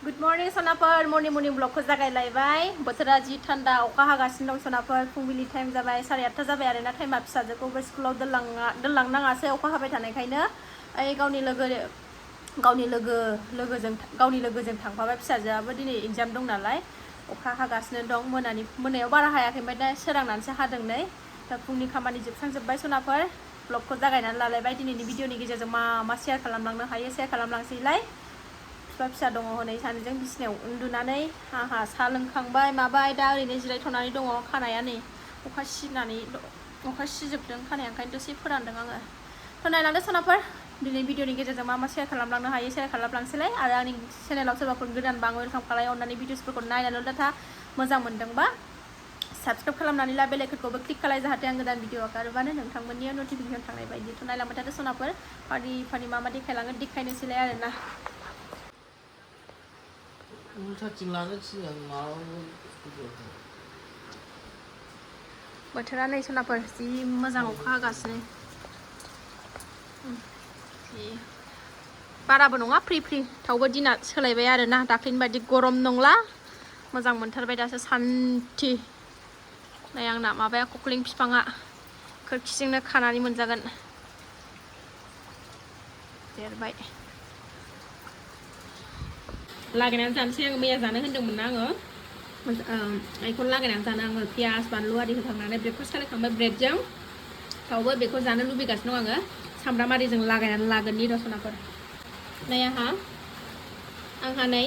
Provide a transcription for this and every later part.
good morning सनाफोर morning ब्लगखौ जागायलायबाय बोथोरा जि थान्दा अखा हागासिनो दं सनाफोर फुंबिलि टाइम जाबाय 8:30 जाबाय आरोना टाइमा फिसाजोखौबो स्कुलाव दोनलांनाङासै अखा हाबाय थानायखायनो गावनि लोगोजों थांफाबाय फिसाजोआबो दिनै एग्जाम दं नालाय अखा हागासिनो दं मोनायाव बारा हायाखै ओमफ्राय दा सोरांनानैसो हादों नै दा फुंनि खामानि जोबस्रांजोब्बाय सनाफोर ब्लगखौ जागायनानै लालायबाय दिनैनि भिडिअनि गेजेरजों मा शेयार खालामलांनो हायो शेयार खालामलांसैलाय फिसा दङ हनै सानैजों बिसिनायाव उन्दुनानै आंहा साहा लोंखांबाय माबाय दा ओरैनो जिरायथ'नानै दङ खानाया नै अखा सिजोबदों खानाया ओंखायनो दसे फोरानदों आङो थ' नायलांदो सनाफोर दिनै भिडिअनि गेजेरजों मा शेयार खालामलांनो हायो शेयार खालामलांसैलाय आरो आंनि चेनेलाव सोरबाफोर गोदानबा आं वेलकाम खालाय अननानै भिडिअसफोरखौ नायनानै डाटा मोजां मोनदोंबा साबसक्राइब खालामनानै ला बेलाइकनखौबो क्लिक खालाय जाहाथे आं गोदान भिडिअ आगारोबानो नोंथांमोननियाव नटिफिकेसन थांनाय बायदिथ' नायलांबाय थादो सनाफोर फानि मा देखायलाङो देखायनोसैलाय आरोना बोथोरा नै सनाफोर जि मोजां अखा हागासिनो बाराबो नङा फ्रि थेवबो दिना सोलायबाय आरोना दाख्लैनि बायदि गरम नंला मोजां मोनथारबाय दासो सान्थि नै आंना माबाया खख्लिं बिफाङा खोरखिजोंनो खानानै मोनजागोन देरबाय लागायनानै जानोसै आङो मैया जानो होन्दोंमोन ना आङो बेखौ लागायनानै जानो आङो पियास बानलु आरि होखांनानै ब्रेकफास्ट खालामखांबाय ब्रेडजों थावबो बेखौ जानो लुबैगासिनो दं आङो सामब्राम आरिजों लागायनानै लागोननि रसनाफोर नै आंहा नै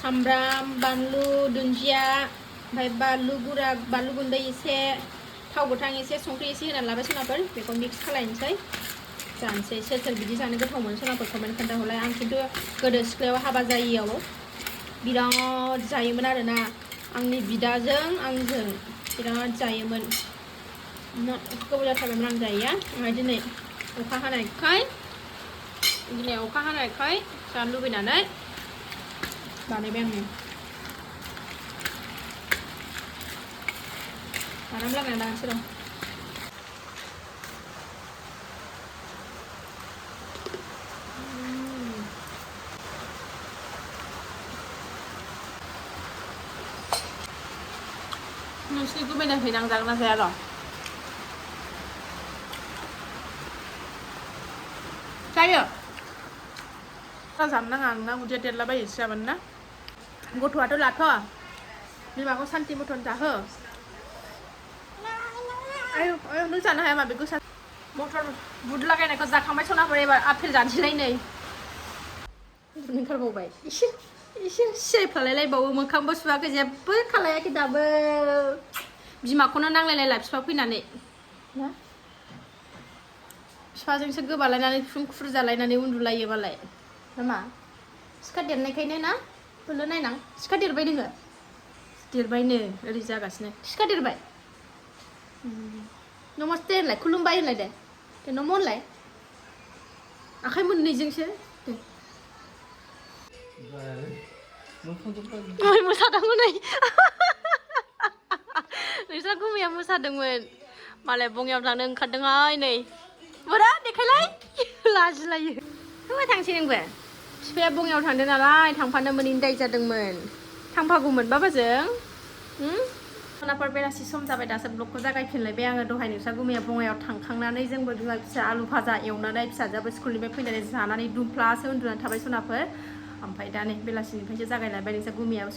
सामब्राम बानलु दुन्दिया ओमफ्राय बानलु गुन्दै एसे थाव गोथां एसे संख्रि एसे होनानै लाबाय सनाफोर बेखौ मिक्स खालायनोसै जानोसै सोर बिदि जानो गोथाव मोनो सनाफोर कमेन्ट खोन्थाहरलाय आं खिन्थु गोदो सिख्लायाव हाबा जायैयाव बिराद जायोमोन आरोना आंनि बिदाजों आंजों बिराद जायोमोन गोबाव जाथारबायमोन आं जायैया ओमफ्राय दिनै अखा हानायखाय जानो लुबैनानै बानायबाय आङो आराम लागायना लानोसै र' नोंसिनि गुबैना हैनां जागोन ना जाया र' जायो जानो नाङा आंना उदैया देरलाबायोसो जाबाय ना गथ'आथ' लाथ' बिमाखौ सान्थि मथन जाहो नों जानो हाया मा बेखौ मटर बुद लागायनायखौ जाखांबाय सनाफोर एबार आपेल जानोसैलाय नै ओंखारबावबाय एसे सियायफ्लालायलायबावो मोखांबो सुवाखै जेबो खालायाखै दाबो बिमाखौनो नांलायलायला बिफा फैनानै ना बिफाजोंसो गोबालायनानै खुर जालायनानै उन्दुलायो मालाय मा सिखा देरनायखायनो ना बोलो नायनां सिखा देरबाय नोङो देरबायनो ओरै जागासिनो सिखा देरबाय नमस्ते होनलाय खुलुमबाय होनलाय दे नम' होनलाय आखाइ मोननैजोंसो मोसादोंमोन नै नोंस्रा गुमैया मोसादोंमोन मालाय बङायाव थांनो ओंखारदोंहाय नै बोरा देखायलाय लाजिलायो होमबा थांसै नोंबो बिफाया बङायाव थांदों नालाय थांफानो मोनैनि दाय जादोंमोन थांफागौमोन बाबाजों सनाफोर बेलासि सम जाबाय दासो ब्लगखौ जागायफिनलायबाय आङो दहाय नोंस्रा गुमैया बङायाव थांखांनानै जोंबो बिमा फिसा आलु भाजा एवनानै फिसाजोआबो स्कुलनिफ्राय फैनानै जानानै दुमफ्लासो उन्दुनानै थाबाय सनाफोर ओमफ्राय दा नै बेलासिनिफ्रायसो जागायलायबाय नोंस्रा गुमैयाबो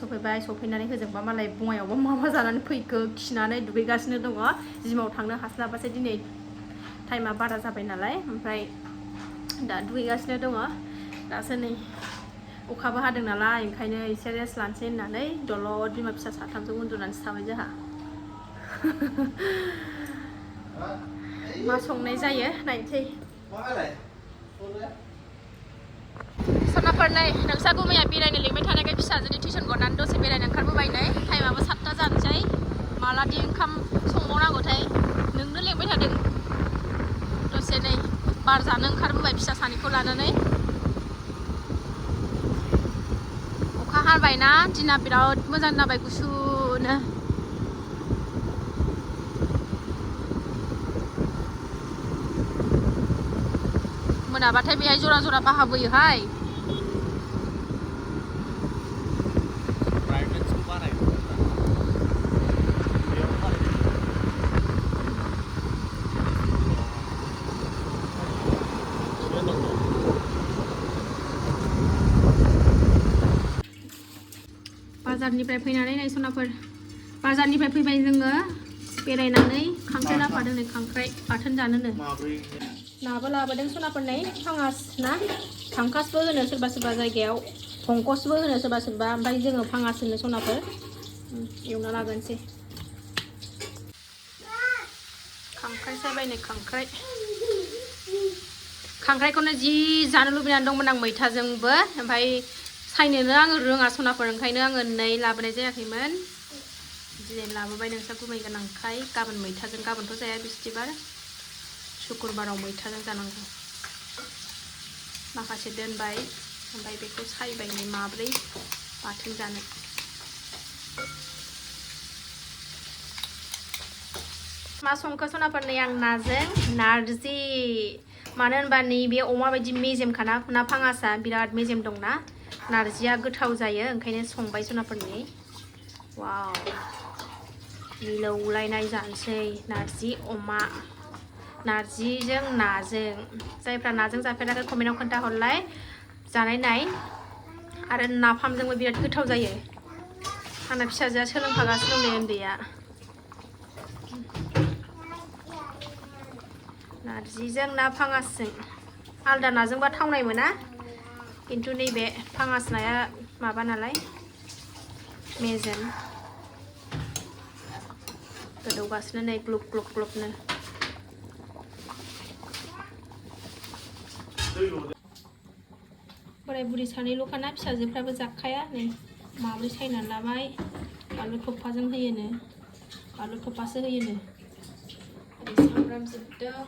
सफैनानै होजोंबा मालाय बङायावबा मा जानानै फैखो खिनानै दुगैगासिनो दङ जिमाव थांनो हास्लाबासै दिनै टाइमा बारा जाबाय नालाय ओमफ्राय दा दुगैगासिनो दङ दासो नै अखाबो हादों नालाय ओंखायनो एसे रेस्ट लानोसै होननानै दलद बिमा फिसा साथामजों उन्दुनानैसो थाबाय जोंहा मा संनाय जायो नायनोसै सनाफोर नै नोंस्रा गुमैया बेरायनो लिंबाय थानायखाय फिसाजोनि टिउसन गनानै दसे बेरायनो ओंखारबोबाय नै टाइमाबो 7ता जानोसै मालादि ओंखाम संबावनांगौथाय नोंनो लेंबाय थादों दसे नै बार जानो ओंखारबोबाय फिसा सानैखौ लानानै अखा हाबायना दिना बिराद मोजां जाबाय गुसुनो मोनाबाथाय बेहाय जरा जरा बाहा बोयोहाय बाजारनिफ्राय फैनानै नै सनाफोर बाजारनिफ्राय फैबाय जोङो बेरायनानै खांख्राइ लाफादों नै खांख्राइ बाथोन जानोनो नाबो लाबोदों सनाफोर नै फाङास ना फांकासबो होनो सोरबा सोरबा जायगायाव पंकसबो होनो सोरबा सोरबा ओमफ्राय जोङो फाङास होनो सनाफोर एवना लागोनसै खांख्राइ सायबाय नै खांख्राइखौनो जि जानो लुबैनानै दंमोन आं मैथाजोंबो ओमफ्राय सायनोनो आङो रोङा सनाफोर ओंखायनो आङो नै लाबोनाय जायाखैमोन दिनै लाबोबाय नोंस्रा गुमै गोनांखाय गाबोन मैथाजों गाबोनथ' जाया बिस्थिबार शुक्रुबाराव मैथाजों जानांगौ माखासे दोनबाय ओमफ्राय बेखौ सायबाय नै माब्रै बाथोन जानो मा संखो सनाफोर नै आं नाजों नारजि मानो होनबा नैबे अमा बायदि मेजेमखाना ना फाङासा बिराद मेजेम दंना नारजिया गोथाव जायो ओंखायनो संबाय सनाफोरनि वाव मिलौलायनाय जानोसै नारजि अमा नारजिजों नाजों जायफ्रा नाजों जाफेराखै कमेन्टआव खोन्थाहरलाय जानाय नाय आरो नाफामजोंबो बिराद गोथाव जायो आंना फिसाजोआ सोलोंफागासिनो दं उन्दैया नारजिजों ना फाङासजों आलदा नाजोंबा थावनाय मोना खिन्थु नैबे फाङास नाया माबा नालाय मेजेम गोदौगासिनो नै ग्लुब ग्लुब ग्लुबनो बोराय बुरि सानैल'खाना फिसाजोफ्राबो जाखाया नै माब्रै सायनानै लाबाय बानलु थफाजों होयोनो बानलु थफासो होयोनो ओरै सामब्राम जिरदों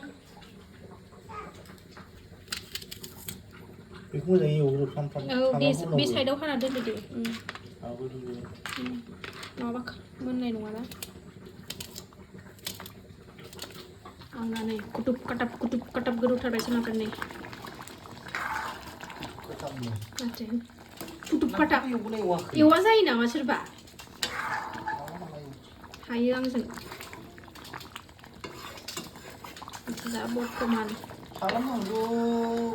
बेखौ मोजाङै एवग्रो फ्राम बे साइडआव हाना दोनदो दे नङाबा मोननाय नङाना आंना नै कुटुब काटाब गोदौथारबाय सनाफोर नै कुटुब काटाब एवा जायो नामा सोरबा हायो आंजों दा बर्थमान खालामनांगौ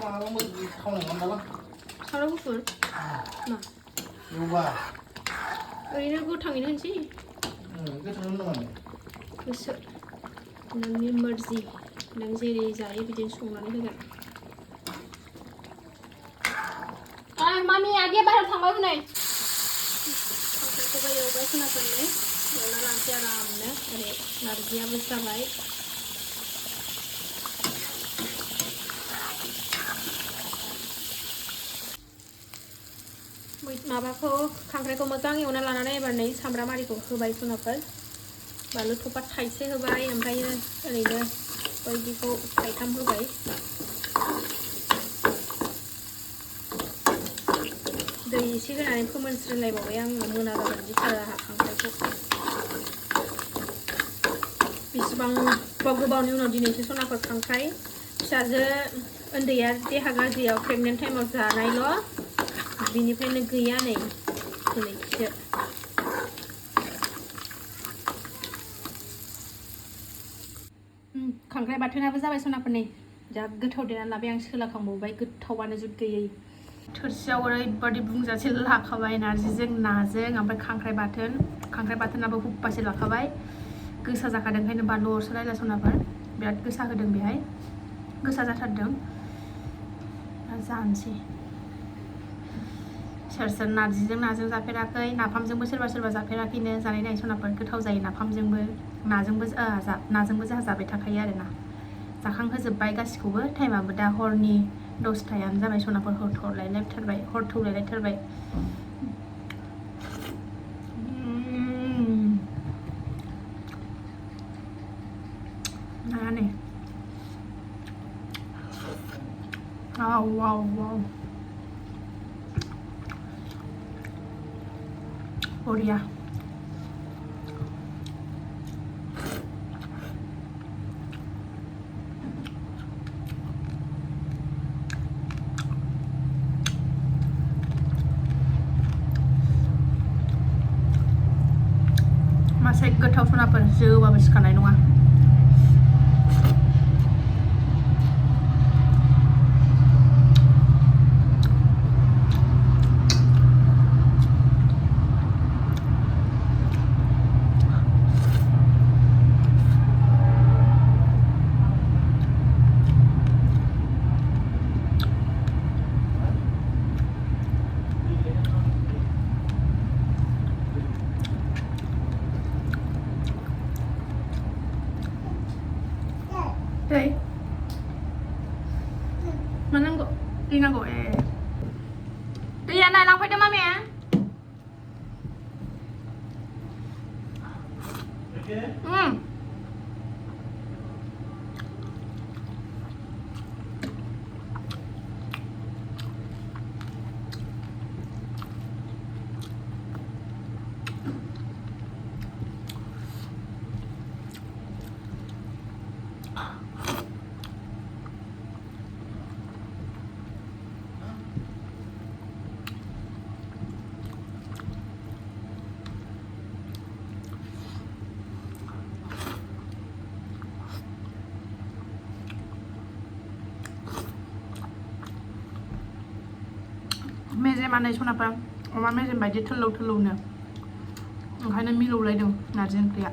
मालाबा थावनाय नङा नालाय साराय गुफुर मा एवबा ओरैनो गोथाङैनो होनसै गोथाङैनो नङा गोसो नोंनि मर्जि नों जेरै जायो बिदिनो संनानै होगोन मामि आगैया बाहेरायाव थांबाय हनै खांख्राइखौबो एवबाय खोनाफोरनो एवना लानोसै आरामनो ओरै नारजियाबो जाबाय माबाखौ खांख्राइखौ मोजां एवना लानानै एबार नै सामब्राम आरिखौ होबाय सनाफोर बानलु थफा थाइसे होबाय ओमफ्रायो ओरैनो बायदिखौ थाइथाम होबाय दै एसे होनानै फोमोनस्रोलायबावबाय आङो मोनाबा बिदिथार आंहा खांख्राइखौ बेसेबांबा गोबावनि उनाव दिनैसो सनाफोर खांख्राइ फिसाजो उन्दैया देहा गाज्रियाव प्रेगनेन्ट टाइमाव जानायल' बिनिफ्रायनो गैया नै दिनैसो खांख्राइ बाथोनाबो जाबाय सनाफोरनि जा गोथाव देनानै लाबाय आं सोलाखांबावबाय गोथावानो जुद गैयै थोरसियाव ओरैबादि बुंजासे लाखाबाय नारजिजों नाजों ओमफ्राय खांख्राइ बाथोनाबो हुब्बासे लाखाबाय गोसा जाखादों ओंखायनो बानलु अरसोलायला सनाफोर बिराद गोसा होदों बेहाय गोसा जाथारदों जानोसै सोर सोर नारजिजों नाजों जाफेराखै नाफामजोंबो सोरबा सोरबा जाफेराखैनो जानाय नाय सनाफोर गोथाव जायो नाफामजोंबो नाजोंबो जोंहा जाबाय थाखायो आरोना जाखांहोजोब्बाय गासिखौबो टाइमाबो दा हरनि 10टायानो जाबाय सनाफोर हर थौलायलायथारबाय नाया नै वाव बरिया मासे गोथाव सनाफोर जोबाबो सिखानाय नङा मेजेमानो सनाफा अमा मेजेम बायदि थोलौ थोलौनो ओंखायनो मिलौलायदों नारजि ओंख्रिया